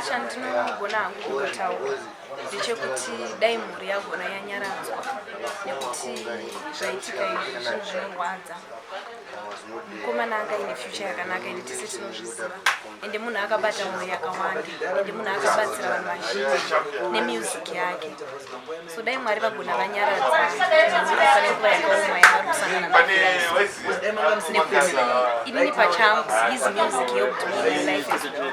Chandinogona hangu kungotaura ndechekuti dai mhuri yagona yanyaradzwa, nekuti zvaitika izvi zvinhu zvinorwadza. Mukomana anga aine future yakanaka, ende tese tinozviziva, ende munhu akabata mwoyo yakawanda, ende munhu akabatsira vanhu vazhinji nemusic yake. So dai Mwari vagona vanyaradza mhuri pane nguva yakaoma yavari kusangana nayo, nekuti inini pachangu, his music helped me in my life as well.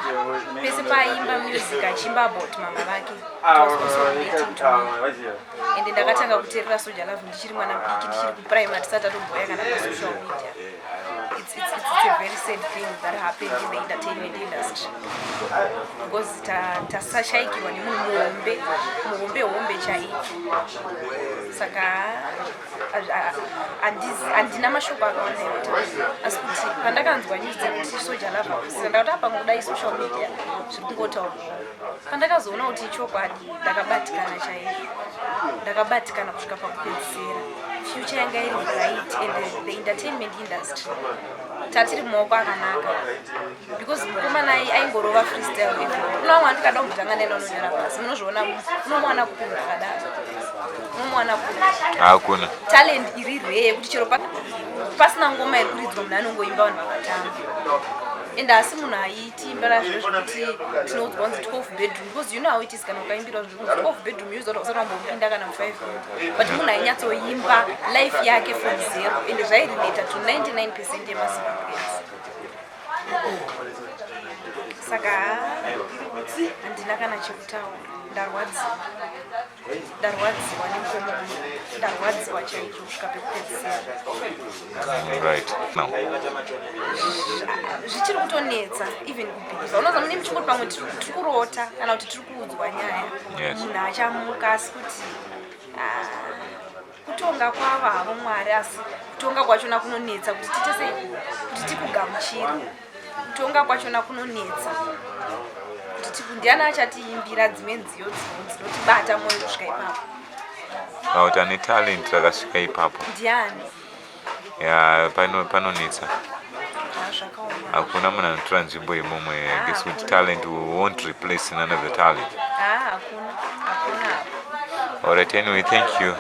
Pese paaimba music achiimba about mama vake, it was also relating to me. Ende ndakatanga kuteerera Soul Jah Love ndichiri mwana mudiki, ndichiri kuprimary, tisati tatomboya kana pasocial media. It's a very sad thing that happened in the entertainment industry, because tasashayikirwa nemunhu muhombe, muhombe hombe chaiko. Saka handina mashoko akawanda ekutaura, asi kuti pandakanzwa news dzekuti Soul Jah Love akusira, ndakati apa kudai social media zviri kungotaurwawo. Pandakazoona kuti chokwadi, ndakabatikana chaizvo, ndakabatikana kusvika pakupedzisira. Future yanga iri bright, and the entertainment industry tatiri mumaoko akanaka, because mukomana aingorova freestyle everywhere. Kuna vamwe andikada kumbotanga nena unonyora pasi, munozviona. Unomuwana kupi munhu akadaro? Unomuwana kupi? Hakuna. Talent iri rare yekuti chero pasina ngoma iri kuridzwa, munhu anongoimba, vanhu vakatamba. Ende asi munhu aitiimbira zviro zvekuti tinoudzwa kunzi 12 bedroom, because you know how it is kana ukaimbirwa zvinhu kunzi 12 bedroom, unoziva kuti usati wambopinda kana mu5 room, but munhu ainyatsoimba life yake from zero, ende zvairelata to 99% yemaZimbabweans. Saka handina kana chekutaura. Ndarwadziwa, ndarwadziwa nemukomana, ndarwadziwa chaizvo kusvika pekupedzisira. Right now Zvichiri kutonetsa even kubelieva. Unoza mune muchingoti pamwe tiri kurota kana kuti tiri kuudzwa nyaya. Munhu achamuka, asi kuti ah, kutonga kwavo havo Mwari, asi kutonga kwachona kunonetsa kuti tiite sei kuti tikugamuchire. Kutonga kwachona kunonetsa kuti ndiani achatiimbira dzimwe nziyo dzinotibata mwoyo kusvika ipapo? Kana kuti ane talent rakasvika ipapo? Ndiani? Ya, panonetsa. Ah, zvakaoma. Hakuna munhu anotora nzvimbo yemumwe. I guess kuti talent won't replace none of the talent. Ah, hakuna, hakuna. Alright, anyway, thank you.